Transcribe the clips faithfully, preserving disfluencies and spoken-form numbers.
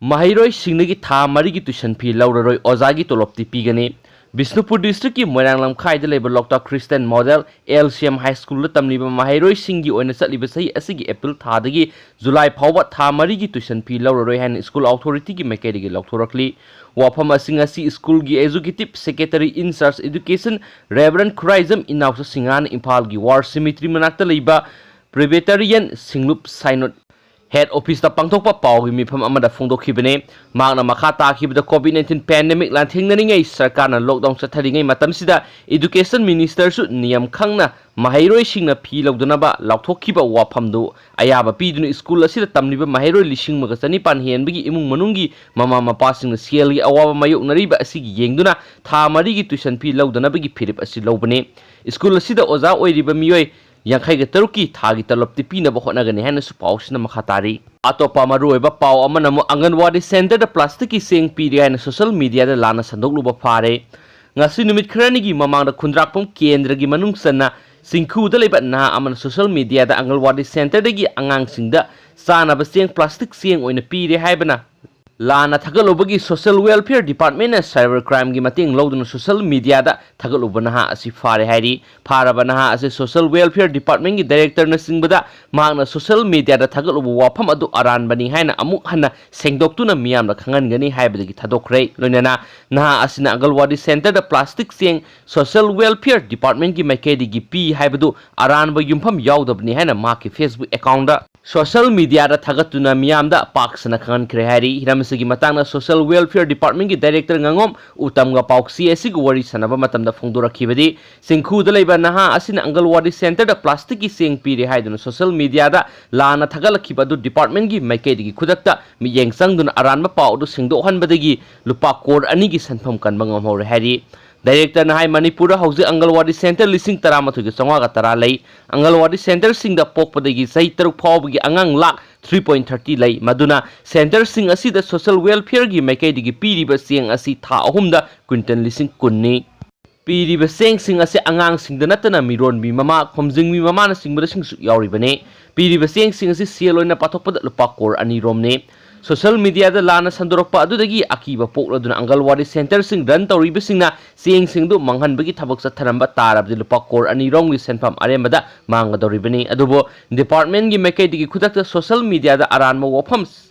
ꯃꯍꯩꯔꯣꯏꯁꯤꯡꯗꯒꯤ ꯊꯥ ꯃꯔꯤꯒꯤ tuition fee ꯂꯧꯔꯔꯣꯏ, ꯑꯣꯖꯥꯒꯤ ꯇꯣꯂꯣꯞꯇꯤ ꯄꯤꯒꯅꯤ꯫ ꯕꯤꯁꯅꯨꯄꯨꯔ district ꯀꯤ ꯃꯣꯏꯔꯥꯡ ꯂꯝꯈꯥꯏꯗ ꯂꯩꯕ ꯂꯣꯛꯇꯥꯛ Christian Model L C M High School ꯗ ꯇꯝꯂꯤꯕ ꯃꯍꯩꯔꯣꯏꯁꯤꯡꯒꯤ ꯑꯣꯏꯅ ꯆꯠꯂꯤꯕ ꯆꯍꯤ ꯑꯁꯤꯒꯤ April ꯊꯥꯗꯒꯤ July ꯐꯥꯎꯕ ꯊꯥ ꯃꯔꯤꯒꯤ tuition fee ꯂꯧꯔꯔꯣꯏ ꯍꯥꯏꯅ school authority ꯒꯤ ꯃꯥꯏꯀꯩꯗꯒꯤ ꯂꯥꯎꯊꯣꯔꯛꯂꯤ꯫ ꯋꯥꯐꯝ ꯑꯁꯤꯡ ꯑꯁꯤ school ꯒꯤ executive secretary in charge education Reverend Khuraijam ꯏꯅꯥꯎꯆꯥ ꯁꯤꯡꯍꯥꯅ ꯏꯝꯐꯥꯜꯒꯤ War Cemetery ꯃꯅꯥꯛꯇ ꯂꯩꯕ Presbyterian ꯁꯤꯡꯂꯨꯞ Synod head office ꯇ ꯄꯥꯡꯊꯣꯛꯄ ꯄꯥꯎꯒꯤ ꯃꯤꯐꯝ ꯑꯃꯗ ꯐꯣꯡꯗꯣꯛꯈꯤꯕꯅꯤ꯫ ꯃꯍꯥꯛꯅ ꯃꯈꯥ ꯇꯥꯈꯤꯕꯗ, COVID nineteen pandemic ꯂꯥꯟꯊꯦꯡꯅꯔꯤꯉꯩ ꯁꯔꯀꯥꯔꯅ lockdown ꯆꯠꯊꯔꯤꯉꯩ ꯃꯇꯝꯁꯤꯗ education minister ꯁꯨ ꯅꯤꯌꯝ ꯈꯪꯅ ꯃꯍꯩꯔꯣꯏꯁꯤꯡꯅ fee ꯂꯧꯗꯅꯕ ꯂꯥꯎꯊꯣꯛꯈꯤꯕ ꯋꯥꯐꯝꯗꯨ ꯑꯌꯥꯕ ꯄꯤꯗꯨꯅ school ꯑꯁꯤꯗ ꯇꯝꯂꯤꯕ ꯃꯍꯩꯔꯣꯏ ꯂꯤꯁꯤꯡ ꯑꯃꯒ ꯆꯅꯤꯄꯥꯟ ꯍꯦꯟꯕꯒꯤ ꯏꯃꯨꯡ ꯃꯅꯨꯡꯒꯤ ꯃꯃꯥ ꯃꯄꯥꯁꯤꯡꯅ ꯁꯦꯜꯒꯤ ꯑꯋꯥꯕ ꯃꯥꯌꯣꯛꯅꯔꯤꯕ ꯑꯁꯤꯒꯤ ꯌꯦꯡꯗꯨꯅ ꯊꯥ ꯃꯔꯤꯒꯤ tuition fee ꯂꯧꯗꯅꯕꯒꯤ ꯐꯤꯔꯦꯞ ꯑꯁꯤ ꯂꯧꯕꯅꯤ꯫ School ꯑꯁꯤꯗ ꯑꯣꯖꯥ ꯑꯣꯏꯔꯤꯕ ꯃꯤꯑꯣꯏ ꯌꯥꯡꯈꯩꯒ ꯇꯔꯨꯛꯀꯤ ꯊꯥꯒꯤ ꯇꯂꯣꯞꯇꯤ ꯄꯤꯅꯕ ꯍꯣꯠꯅꯒꯅꯤ ꯍꯥꯏꯅꯁꯨ ꯄꯥꯎꯁꯤꯅ ꯃꯈꯥ ꯇꯥꯔꯤ꯫ ꯑꯇꯣꯞꯄ ꯃꯔꯨꯑꯣꯏꯕ ꯄꯥꯎ ꯑꯃꯅ ꯑꯃꯨꯛ ꯑꯪꯒꯟꯋꯥꯗꯤ centre ꯗ plastic ꯀꯤ ꯆꯦꯡ ꯄꯤꯔꯦ ꯍꯥꯏꯅ social media ꯗ ꯂꯥꯟꯅ ꯁꯟꯗꯣꯛꯂꯨꯕ ꯐꯥꯔꯦ꯫ ꯉꯁꯤ ꯅꯨꯃꯤꯠ ꯈꯔꯅꯤꯒꯤ ꯃꯃꯥꯡꯗ ꯈꯨꯟꯗ꯭ꯔꯥꯛꯄꯝ ꯀꯦꯟꯗ꯭ꯔꯒꯤ ꯃꯅꯨꯡ ꯆꯟꯅ ꯆꯤꯡꯈꯨꯗ ꯂꯩꯕ ꯅꯍꯥ ꯑꯃꯅ social media ꯗ ꯑꯪꯒꯟꯋꯥꯗꯤ centre ꯗꯒꯤ ꯑꯉꯥꯡꯁꯤꯡꯗ ꯆꯥꯅꯕ ꯆꯦꯡ plastic ꯆꯦꯡ ꯑꯣꯏꯅ ꯄꯤꯔꯦ ꯍꯥꯏꯕꯅ ꯂꯥꯟꯅ ꯊꯥꯒꯠꯂꯨꯕꯒꯤ social welfare department ꯅ cyber crime ꯒꯤ ꯃꯇꯦꯡ ꯂꯧꯗꯨꯅ social media ꯗ ꯊꯥꯒꯠꯂꯨꯕ ꯅꯍꯥ ꯑꯁꯤ ꯐꯥꯔꯦ ꯍꯥꯏꯔꯤ꯫ ꯐꯥꯔꯕ ꯅꯍꯥ ꯑꯁꯤ social welfare department ꯀꯤ director ꯅꯆꯤꯡꯕꯗ ꯃꯍꯥꯛꯅ social media ꯗ ꯊꯥꯒꯠꯂꯨꯕ ꯋꯥꯐꯝ ꯑꯗꯨ ꯑꯔꯥꯟꯕꯅꯤ ꯍꯥꯏꯅ ꯑꯃꯨꯛ ꯍꯟꯅ ꯁꯦꯡꯗꯣꯛꯇꯨꯅ ꯃꯤꯌꯥꯝꯗ ꯈꯪꯍꯟꯒꯅꯤ ꯍꯥꯏꯕꯗꯒꯤ ꯊꯥꯗꯣꯛꯈ꯭ꯔꯦ꯫ ꯂꯣꯏꯅꯅ ꯅꯍꯥ ꯑꯁꯤꯅ ꯑꯪꯒꯜꯋꯥꯗꯤ centre ꯗ plastic ꯆꯦꯡ social welfare department ꯀꯤ ꯃꯥꯏꯀꯩꯗꯒꯤ ꯄꯤ ꯍꯥꯏꯕꯗꯨ ꯑꯔꯥꯟꯕ ꯌꯨꯝꯐꯝ ꯌꯥꯎꯗꯕꯅꯤ ꯍꯥꯏꯅ ꯃꯍꯥꯛꯀꯤ Facebook account ꯗ social media ꯗ ꯊꯥꯒꯠꯇꯨꯅ ꯃꯤꯌꯥꯝꯗ ꯄꯥꯛ ꯁꯟꯅ ꯈꯪꯍꯟꯈ꯭ꯔꯦ ꯍꯥꯏꯔꯤ꯫ ꯍꯤꯔꯝ ꯑꯁꯤꯒꯤ ꯃꯇꯥꯡꯗ social welfare department ꯀꯤ director ꯉꯥꯉꯣꯝ ꯎꯇꯝꯒ ꯄꯥꯎꯆꯦ ꯑꯁꯤꯒ ꯋꯥꯔꯤ ꯁꯥꯟꯅꯕ ꯃꯇꯝꯗ ꯐꯣꯡꯗꯣꯔꯛꯈꯤꯕꯗꯤ, ꯆꯤꯡꯈꯨꯗ ꯂꯩꯕ ꯅꯍꯥ ꯑꯁꯤꯅ ꯑꯪꯒꯜꯋꯥꯗꯤ centre ꯗ plastic ꯀꯤ ꯆꯦꯡ ꯄꯤꯔꯦ ꯍꯥꯏꯗꯨꯅ social media ꯗ ꯂꯥꯟꯅ ꯊꯥꯒꯠꯂꯛꯈꯤꯕ ꯑꯗꯨ department ꯀꯤ ꯃꯥꯏꯀꯩꯗꯒꯤ ꯈꯨꯗꯛꯇ ꯃꯤꯠꯌꯦꯡ ꯆꯪꯗꯨꯅ ꯑꯔꯥꯟꯕ ꯄꯥꯎ ꯑꯗꯨ ꯁꯦꯡꯗꯣꯛꯍꯟꯕꯗꯒꯤ ꯂꯨꯄꯥ ꯀ꯭ꯔꯣꯔ ꯑꯅꯤꯒꯤ ꯁꯦꯟꯐꯝ ꯀꯟꯕ ꯉꯝꯍꯧꯔꯦ ꯍꯥꯏꯔꯤ꯫ Director ꯅ ꯍꯥꯏ, ꯃꯅꯤꯄꯨꯔꯗ ꯍꯧꯖꯤꯛ ꯑꯪꯒꯜꯋꯥꯗꯤ centre ꯂꯤꯁꯤꯡ ꯇꯔꯥꯃꯥꯊꯣꯏꯒ ꯆꯥꯝꯃꯉꯥꯒ ꯇꯔꯥ ꯂꯩ꯫ ꯑꯪꯒꯜꯋꯥꯗꯤ centre ꯁꯤꯡꯗ ꯄꯣꯛꯄꯗꯒꯤ ꯆꯍꯤ ꯇꯔꯨꯛ ꯐꯥꯎꯕꯒꯤ ꯑꯉꯥꯡ ꯂꯥꯈ three point thirty ꯂꯩ꯫ ꯃꯗꯨꯅ centre ꯁꯤꯡ ꯑꯁꯤꯗ social welfare ꯒꯤ ꯃꯥꯏꯀꯩꯗꯒꯤ ꯄꯤꯔꯤꯕ ꯆꯦꯡ ꯑꯁꯤ ꯊꯥ ꯑꯍꯨꯝꯗ quintal ꯂꯤꯁꯤꯡ ꯀꯨꯟꯅꯤ꯫ ꯄꯤꯔꯤꯕ ꯆꯦꯡꯁꯤꯡ ꯑꯁꯤ ꯑꯉꯥꯡꯁꯤꯡꯗ ꯅꯠꯇꯅ ꯃꯤꯔꯣꯟꯕꯤ ꯃꯃꯥ, ꯈꯣꯝꯖꯤꯟꯕꯤ ꯃꯃꯥꯅꯆꯤꯡꯕꯗꯁꯤꯡꯁꯨ ꯌꯥꯎꯔꯤꯕꯅꯤ꯫ ꯄꯤꯔꯤꯕ ꯆꯦꯡꯁꯤꯡ ꯑꯁꯤ ꯁꯦꯜ ꯑꯣꯏꯅ ꯄꯥꯊꯣꯛꯄꯗ ꯂꯨꯄꯥ ꯀ꯭ꯔꯣꯔ ꯑꯅꯤ ꯔꯣꯝꯅꯤ꯫ ꯁꯣꯁꯤꯌꯦꯜ ꯃꯤꯗꯤꯌꯥꯗ ꯂꯥꯟꯅ ꯁꯟꯗꯣꯔꯛꯄ ꯑꯗꯨꯗꯒꯤ ꯑꯀꯤꯕ ꯄꯣꯛꯂꯗꯨꯅ ꯑꯪꯒꯜꯋꯥꯗꯤ ꯁꯦꯟꯇꯔꯁꯤꯡ ꯔꯟ ꯇꯧꯔꯤꯕꯁꯤꯡꯅ ꯆꯦꯡꯁꯤꯡꯗꯨ ꯃꯥꯡꯍꯟꯕꯒꯤ ꯊꯕꯛ ꯆꯠꯊꯔꯝꯕ ꯇꯥꯔꯕꯗꯤ ꯂꯨꯄꯥ ꯀꯣꯔ ꯑꯅꯤ ꯔꯣꯝꯒꯤ ꯁꯦꯟꯐꯝ ꯑꯔꯦꯝꯕꯗ ꯃꯥꯡꯒꯗꯧꯔꯤꯕꯅꯤ꯫ ꯑꯗꯨꯕꯨ ꯗꯤꯄꯥꯔꯠꯃꯦꯟꯒꯤ ꯃꯥꯏꯀꯩꯗꯒꯤ ꯈꯨꯗꯛꯇ ꯁꯣꯁꯤꯌꯦꯜ ꯃꯤꯗꯤꯌꯥꯗ ꯑꯔꯥꯟꯕ ꯋꯥꯐꯝ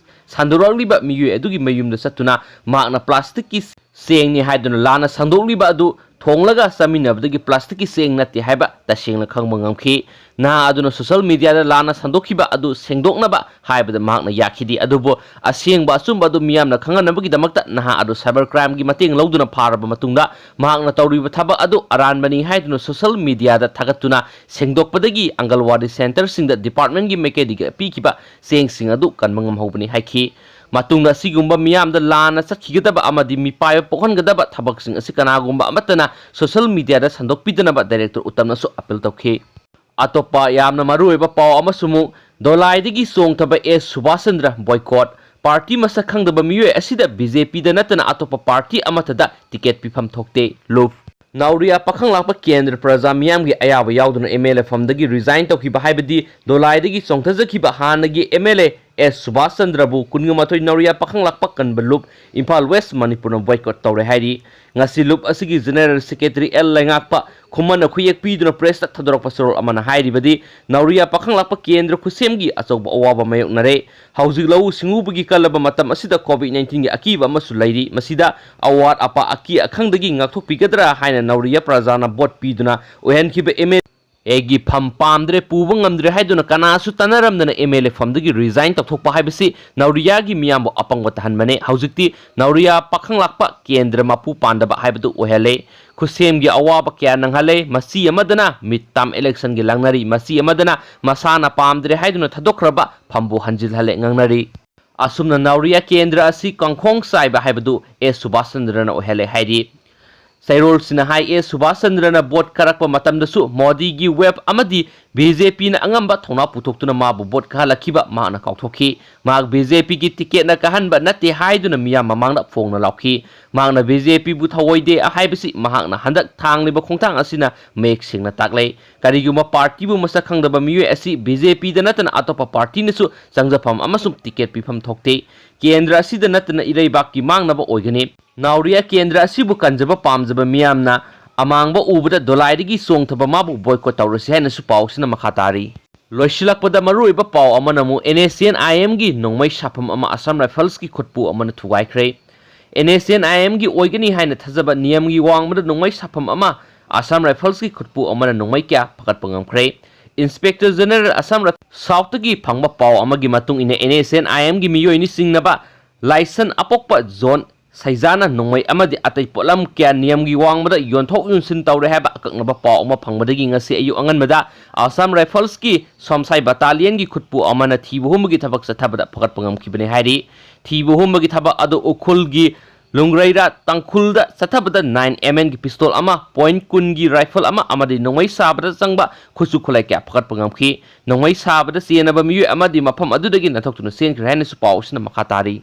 ꯁꯟꯗꯣꯔꯛꯂꯤꯕ ꯃꯤꯑꯣꯏ ꯑꯗꯨꯒꯤ ꯃꯌꯨꯝꯗ ꯆꯠꯇꯨꯅ ꯃꯍꯥꯛꯅ ꯄ꯭ꯂꯥꯁꯇꯤꯛꯀꯤ ꯆꯦꯡꯅꯤ ꯍꯥꯏꯗꯨꯅ ꯂꯥꯟꯅ ꯁꯟꯗꯣꯛꯂꯤꯕ ꯑꯗꯨ ꯊꯣꯡꯂꯒ ꯆꯥꯃꯤꯟꯅꯕꯗꯒꯤ ꯄ꯭ꯂꯥꯁꯇꯤꯛꯀꯤ ꯆꯦꯡ ꯅꯠꯇꯦ ꯍꯥꯏꯕ ꯇꯁꯦꯡꯅ ꯈꯪꯕ ꯉꯝꯈꯤ꯫ ꯅꯍꯥ ꯑꯗꯨꯅ ꯁꯣꯁꯤꯌꯦꯜ ꯃꯤꯗꯤꯌꯥꯗ ꯂꯥꯟꯅ ꯁꯟꯗꯣꯛꯈꯤꯕ ꯑꯗꯨ ꯁꯦꯡꯗꯣꯛꯅꯕ ꯍꯥꯏꯕꯗ ꯃꯍꯥꯛꯅ ꯌꯥꯈꯤꯗꯦ꯫ ꯑꯗꯨꯕꯨ ꯑꯁꯦꯡꯕ ꯑꯆꯨꯝꯕ ꯑꯗꯨ ꯃꯤꯌꯥꯝꯅ ꯈꯪꯍꯟꯅꯕꯒꯤꯗꯃꯛꯇ ꯅꯍꯥ ꯑꯗꯨ ꯁꯥꯏꯕꯔ ꯀ꯭ꯔꯥꯏꯝꯒꯤ ꯃꯇꯦꯡ ꯂꯧꯗꯨꯅ ꯐꯥꯔꯕ ꯃꯇꯨꯡꯗ ꯃꯍꯥꯛꯅ ꯇꯧꯔꯤꯕ ꯊꯕꯛ ꯑꯗꯨ ꯑꯔꯥꯟꯕꯅꯤ ꯍꯥꯏꯗꯨꯅ ꯁꯣꯁꯤꯌꯦꯜ ꯃꯤꯗꯤꯌꯥꯗ ꯊꯥꯒꯠꯇꯨꯅ ꯁꯦꯡꯗꯣꯛꯄꯗꯒꯤ ꯑꯪꯒꯜꯋꯥꯗꯤ ꯁꯦꯟꯇꯔꯁꯤꯡꯗ ꯗꯤꯄꯥꯔꯠꯃꯦꯟꯒꯤ ꯃꯥꯏꯀꯩꯗꯒꯤ ꯄꯤꯈꯤꯕ ꯆꯦꯡꯁꯤꯡ ꯑꯗꯨ ꯀꯟꯕ ꯉꯝꯍꯧꯕꯅꯤ ꯍꯥꯏꯈꯤ꯫ ꯃꯇꯨꯡꯗ ꯑꯁꯤꯒꯨꯝꯕ ꯃꯤꯌꯥꯝꯗ ꯂꯥꯟꯅ ꯆꯠꯈꯤꯒꯗꯕ ꯑꯃꯗꯤ ꯃꯤꯄꯥꯏꯕ ꯄꯣꯛꯍꯟꯒꯗꯕ ꯊꯕꯛꯁꯤꯡ ꯑꯁꯤ ꯀꯅꯥꯒꯨꯝꯕ ꯑꯃꯠꯇꯅ ꯁꯣꯁꯤꯌꯦꯜ ꯃꯤꯗꯤꯌꯥꯗ ꯁꯟꯗꯣꯛꯄꯤꯗꯅꯕ ꯗꯥꯏꯔꯦꯛꯇꯔ ꯎꯠꯇꯝꯅꯁꯨ ꯑꯄꯤꯜ ꯇꯧꯈꯤ꯫ ꯑꯇꯣꯞꯄ ꯌꯥꯝꯅ ꯃꯔꯨꯑꯣꯏꯕ ꯄꯥꯎ ꯑꯃꯁꯨ ꯑꯃꯨꯛ ꯗꯣꯂꯥꯏꯗꯒꯤ ꯆꯣꯡꯊꯕ ꯑꯦꯁ ꯁꯨꯕꯥꯁ ꯆꯟꯗ꯭ꯔ ꯕꯣꯏꯀꯣꯠ꯫ ꯄꯥꯔꯇꯤ ꯃꯁꯛ ꯈꯪꯗꯕ ꯃꯤꯑꯣꯏ ꯑꯁꯤꯗ ꯕꯤ ꯖꯦ ꯄꯤꯗ ꯅꯠꯇꯅ ꯑꯇꯣꯞꯄ ꯄꯥꯔꯇꯤ ꯑꯃꯠꯇꯗ ꯇꯤꯀꯦꯠ ꯄꯤꯐꯝ ꯊꯣꯛꯇꯦ꯫ ꯂꯨꯞ꯫ ꯅꯥꯎꯔꯤꯌꯥ ꯄꯥꯈꯪ ꯂꯥꯛꯄ ꯀꯦꯟꯗ꯭ꯔ ꯄ꯭ꯔꯖꯥ ꯃꯤꯌꯥꯝꯒꯤ ꯑꯌꯥꯕ ꯌꯥꯎꯗꯅ ꯑꯦꯝ ꯑꯦꯜ ꯑꯦ ꯐꯝꯗꯒꯤ ꯔꯤꯖꯥꯏꯟ ꯇꯧꯈꯤꯕ ꯍꯥꯏꯕꯗꯤ ꯗꯣꯂꯥꯏꯗꯒꯤ ꯆꯣꯡꯊꯖꯈꯤꯕ ꯍꯥꯟꯅꯒꯤ ꯑꯦꯝ ꯑꯦꯜ ꯑꯦ ꯑꯦꯁ ꯁꯨꯕꯥꯁ ꯆꯟꯗ꯭ꯔꯕꯨ ꯀꯨꯟꯒ ꯃꯥꯊꯣꯏ ꯅꯥꯎꯔꯤꯌꯥ ꯄꯥꯈꯪ ꯂꯥꯛꯄ ꯀꯟꯕ ꯂꯨꯞ ꯏꯝꯐꯥꯜ ꯋꯦꯁ ꯃꯅꯤꯄꯨꯔꯅ ꯕꯣꯏꯀꯣꯠ ꯇꯧꯔꯦ ꯍꯥꯏꯔꯤ꯫ ꯉꯁꯤ ꯂꯨꯞ ꯑꯁꯤꯒꯤ ꯖꯦꯅꯦꯔꯦꯜ ꯁꯦꯀ꯭ꯔꯦꯇꯔꯤ ꯑꯦꯜ ꯂꯩꯉꯥꯛꯄ ꯈꯨꯃꯟꯅ ꯈꯨꯌꯦꯛ ꯄꯤꯗꯨꯅ ꯄ꯭ꯔꯦꯁꯇ ꯊꯥꯗꯣꯔꯛꯄ ꯆꯦꯔꯣꯜ ꯑꯃꯅ ꯍꯥꯏꯔꯤꯕꯗꯤ ꯅꯥꯎꯔꯤꯌꯥ ꯄꯥꯈꯪ ꯂꯥꯛꯄ ꯀꯦꯟꯗ꯭ꯔ ꯈꯨꯠꯁꯦꯝꯒꯤ ꯑꯆꯧꯕ ꯑꯋꯥꯕ ꯃꯥꯌꯣꯛꯅꯔꯦ꯫ ꯍꯧꯖꯤꯛ ꯂꯧꯎ ꯁꯤꯡꯎꯕꯒꯤ ꯀꯜꯂꯕ ꯃꯇꯝ ꯑꯁꯤꯗ ꯀꯣꯚꯤꯗ ꯅꯥꯏꯟꯇꯤꯟꯒꯤ ꯑꯀꯤꯕ ꯑꯃꯁꯨ ꯂꯩꯔꯤ꯫ ꯃꯁꯤꯗ ꯑꯋꯥꯠ ꯑꯄꯥ ꯑꯀꯤ ꯑꯈꯪꯗꯒꯤ ꯉꯥꯛꯊꯣꯛꯄꯤꯒꯗ꯭ꯔꯥ ꯍꯥꯏꯅ ꯅꯥꯎꯔꯤꯌꯥ ꯄ꯭ꯔꯖꯥꯅ ꯚꯣꯠ ꯄꯤꯗꯨꯅ ꯑꯣꯏꯍꯟꯈꯤꯕ ꯑꯦꯝ ꯑꯦꯜ ꯑꯦꯒꯤ ꯐꯝ ꯄꯥꯝꯗ꯭ꯔꯦ, ꯄꯨꯕ ꯉꯝꯗ꯭ꯔꯦ ꯍꯥꯏꯗꯨꯅ ꯀꯅꯥꯁꯨ ꯇꯥꯟꯅꯔꯝꯗꯅ ꯑꯦꯝ ꯑꯦꯜ ꯑꯦ ꯐꯝꯗꯒꯤ ꯔꯤꯖꯥꯏꯟ ꯇꯧꯊꯣꯛꯄ ꯍꯥꯏꯕꯁꯤ ꯅꯥꯎꯔꯤꯌꯥꯒꯤ ꯃꯤꯌꯥꯝꯕꯨ ꯑꯄꯪꯕ ꯇꯥꯍꯟꯕꯅꯦ꯫ ꯍꯧꯖꯤꯛꯇꯤ ꯅꯥꯎꯔꯤꯌꯥ ꯄꯥꯈꯪ ꯂꯥꯛꯄ ꯀꯦꯟꯗ꯭ꯔ ꯃꯄꯨ ꯄꯥꯟꯗꯕ ꯍꯥꯏꯕꯗꯨ ꯑꯣꯏꯍꯜꯂꯦ꯫ ꯈꯨꯠꯁꯦꯝꯒꯤ ꯑꯋꯥꯕ ꯀꯌꯥ ꯅꯪꯍꯜꯂꯦ꯫ ꯃꯁꯤ ꯑꯃꯗꯅ ꯃꯤꯠ ꯇꯥꯝ ꯏꯂꯦꯛꯁꯟꯒꯤ ꯂꯥꯡꯅꯔꯤ, ꯃꯁꯤ ꯑꯃꯗꯅ ꯃꯁꯥꯅ ꯄꯥꯝꯗ꯭ꯔꯦ ꯍꯥꯏꯗꯨꯅ ꯊꯥꯗꯣꯛꯈ꯭ꯔꯕ ꯐꯝꯕꯨ ꯍꯟꯖꯤꯜꯍꯜꯂꯦ ꯉꯥꯡꯅꯔꯤ꯫ ꯑꯁꯨꯝꯅ ꯅꯥꯎꯔꯤꯌꯥ ꯀꯦꯟꯗ꯭ꯔ ꯑꯁꯤ ꯀꯥꯡꯈꯣꯡ ꯆꯥꯏꯕ ꯍꯥꯏꯕꯗꯨ ꯑꯦꯁ ꯁꯨꯕꯥꯁ ꯆꯟꯗ꯭ꯔꯅ ꯑꯣꯏꯍꯜꯂꯦ ꯍꯥꯏꯔꯤ꯫ ꯆꯩꯔꯣꯜꯁꯤꯅ ꯍꯥꯏ, ꯑꯦꯁ ꯁꯨꯕꯥꯁ ꯆꯟꯗ꯭ꯔꯅ ꯚꯣꯠ ꯀꯥꯔꯛꯄ ꯃꯇꯝꯗꯁꯨ ꯃꯣꯗꯤꯒꯤ ꯋꯦꯕ ꯑꯃꯗꯤ ꯕꯤ ꯖꯦ ꯄꯤꯅ ꯑꯉꯝꯕ ꯊꯧꯅꯥ ꯄꯨꯊꯣꯛꯇꯨꯅ ꯃꯥꯕꯨ ꯚꯣꯠ ꯀꯥꯍꯜꯂꯛꯈꯤꯕ ꯃꯍꯥꯛꯅ ꯀꯥꯎꯊꯣꯛꯈꯤ꯫ ꯃꯍꯥꯛ ꯕꯤ ꯖꯦ ꯄꯤꯒꯤ ꯇꯤꯀꯦꯠꯅ ꯀꯥꯍꯟꯕ ꯅꯠꯇꯦ ꯍꯥꯏꯗꯨꯅ ꯃꯤꯌꯥꯝ ꯃꯃꯥꯡꯗ ꯐꯣꯡꯅ ꯂꯥꯎꯈꯤ꯫ ꯃꯍꯥꯛꯅ ꯕꯤ ꯖꯦ ꯄꯤꯕꯨ ꯊꯑꯣꯏꯗꯦ ꯍꯥꯏꯕꯁꯤ ꯃꯍꯥꯛꯅ ꯍꯟꯗꯛ ꯊꯥꯡꯂꯤꯕ ꯈꯣꯡꯊꯥꯡ ꯑꯁꯤꯅ ꯃꯌꯦꯛ ꯁꯦꯡꯅ ꯇꯥꯛꯂꯦ꯫ ꯀꯔꯤꯒꯨꯝꯕ ꯄꯥꯔꯇꯤꯕꯨ ꯃꯁꯛ ꯈꯪꯗꯕ ꯃꯤꯑꯣꯏ ꯑꯁꯤ ꯕꯤ ꯖꯦ ꯄꯤꯗ ꯅꯠꯇꯅ ꯑꯇꯣꯞꯄ ꯄꯥꯔꯇꯤꯅꯁꯨ ꯆꯪꯖꯐꯝ ꯑꯃꯁꯨꯡ ꯇꯤꯀꯦꯠ ꯄꯤꯐꯝ ꯊꯣꯛꯇꯦ꯫ ꯀꯦꯟꯗ꯭ꯔ ꯑꯁꯤꯗ ꯅꯠꯇꯅ ꯏꯔꯩꯕꯥꯛꯀꯤ ꯃꯥꯡꯅꯕ ꯑꯣꯏꯒꯅꯤ꯫ ꯅꯥꯎꯔꯤꯌꯥ ꯀꯦꯟꯗ꯭ꯔ ꯑꯁꯤꯕꯨ ꯀꯟꯖꯕ ꯄꯥꯝꯖꯕ ꯃꯤꯌꯥꯝꯅ ꯑꯃꯥꯡꯕ ꯎꯕꯗ ꯗꯣꯂꯥꯏꯗꯒꯤ ꯆꯣꯡꯊꯕ ꯃꯥꯕꯨ ꯕꯣꯏꯀꯣꯠ ꯇꯧꯔꯁꯤ ꯍꯥꯏꯅꯁꯨ ꯄꯥꯎꯁꯤꯅ ꯃꯈꯥ ꯇꯥꯔꯤ꯫ ꯂꯣꯏꯁꯤꯜꯂꯛꯄꯗ ꯃꯔꯨꯑꯣꯏꯕ ꯄꯥꯎ ꯑꯃꯅ ꯑꯃꯨꯛ ꯑꯦꯟ ꯑꯦꯁ ꯑꯦꯟ ꯑꯥꯏ ꯑꯦꯝꯒꯤ ꯅꯣꯡꯃꯩ ꯁꯥꯐꯝ ꯑꯃ ꯑꯁꯥꯝ ꯔꯥꯏꯐꯜꯁꯀꯤ ꯈꯨꯠꯄꯨ ꯑꯃꯅ ꯊꯨꯒꯥꯏꯈ꯭ꯔꯦ꯫ ꯑꯦꯟ ꯑꯦꯁ ꯑꯦꯟ ꯑꯥꯏ ꯑꯦꯝꯒꯤ ꯑꯣꯏꯒꯅꯤ ꯍꯥꯏꯅ ꯊꯥꯖꯕ ꯅꯤꯌꯝꯒꯤ ꯋꯥꯡꯃꯗ ꯅꯣꯡꯃꯩ ꯁꯥꯐꯝ ꯑꯃ ꯑꯁꯥꯝ ꯔꯥꯏꯐꯜꯁꯀꯤ ꯈꯨꯠꯄꯨ ꯑꯃꯅ ꯅꯣꯡꯃꯩ ꯀꯌꯥ ꯐꯒꯠꯄ ꯉꯝꯈ꯭ꯔꯦ꯫ ꯏꯟꯁꯄꯦꯛꯇꯔ ꯖꯦꯅꯔꯦꯜ ꯑꯁꯥꯝ ꯔꯥꯏꯐꯜꯁ ꯁꯥꯎꯠꯇꯒꯤ ꯐꯪꯕ ꯄꯥꯎ ꯑꯃꯒꯤ ꯃꯇꯨꯡ ꯏꯟꯅ ꯑꯦꯟ ꯑꯦꯁ ꯑꯦꯟ ꯑꯥꯏ ꯑꯦꯝꯒꯤ ꯃꯤꯑꯣꯏꯅꯤ ꯆꯤꯡꯅꯕ ꯂꯥꯏꯁꯟ ꯑꯄꯣꯛꯄ ꯖꯣꯟ ꯁꯩꯖꯥꯅ ꯅꯣꯡꯃꯩ ꯑꯃꯗꯤ ꯑꯇꯩ ꯄꯣꯠꯂꯝ ꯀꯌꯥ ꯅꯤꯌꯝꯒꯤ ꯋꯥꯡꯃꯗ ꯌꯣꯟꯊꯣꯛ ꯌꯣꯟꯁꯤꯟ ꯇꯧꯔꯦ ꯍꯥꯏꯕ ꯑꯀꯛꯅꯕ ꯄꯥꯎ ꯑꯃ ꯐꯪꯕꯗꯒꯤ ꯉꯁꯤ ꯑꯌꯨꯛ ꯑꯉꯟꯕꯗ ꯑꯁꯥꯝ ꯔꯥꯏꯐꯜꯁꯀꯤ ꯁꯣꯝꯁꯥꯏ ꯕꯇꯥꯂꯤꯌꯟꯒꯤ ꯈꯨꯠꯄꯨ ꯑꯃꯅ ꯊꯤꯕ ꯍꯨꯝꯕꯒꯤ ꯊꯕꯛ ꯆꯠꯊꯕꯗ ꯐꯒꯠꯄ ꯉꯝꯈꯤꯕꯅꯤ ꯍꯥꯏꯔꯤ꯫ ꯊꯤꯕ ꯍꯨꯝꯕꯒꯤ ꯊꯕꯛ ꯑꯗꯨ ꯎꯈ꯭ꯔꯨꯜꯒꯤ ꯂꯨꯡꯒ꯭ꯔꯩꯔꯥ ꯇꯥꯡꯈꯨꯜꯗ ꯆꯠꯊꯕꯗ ꯅꯥꯏꯟ ꯑꯦꯝ ꯑꯦꯟꯒꯤ ꯄꯤꯁꯇꯣꯜ ꯑꯃ, ꯄꯣꯏꯟꯠ ꯀꯨꯟꯒꯤ ꯔꯥꯏꯐꯜ ꯑꯃ ꯑꯃꯗꯤ ꯅꯣꯡꯃꯩ ꯁꯥꯕꯗ ꯆꯪꯕ ꯈꯨꯠꯁꯨ ꯈꯨꯠꯂꯥꯏ ꯀꯌꯥ ꯐꯒꯠꯄ ꯉꯝꯈꯤ꯫ ꯅꯣꯡꯃꯩ ꯁꯥꯕꯗ ꯆꯦꯟꯅꯕ ꯃꯤꯑꯣꯏ ꯑꯃꯗꯤ ꯃꯐꯝ ꯑꯗꯨꯗꯒꯤ ꯅꯥꯟꯊꯣꯛꯇꯨꯅ ꯆꯦꯟꯈ꯭ꯔꯦ ꯍꯥꯏꯅꯁꯨ ꯄꯥꯎ ꯑꯁꯤꯅ ꯃꯈꯥ ꯇꯥꯔꯤ꯫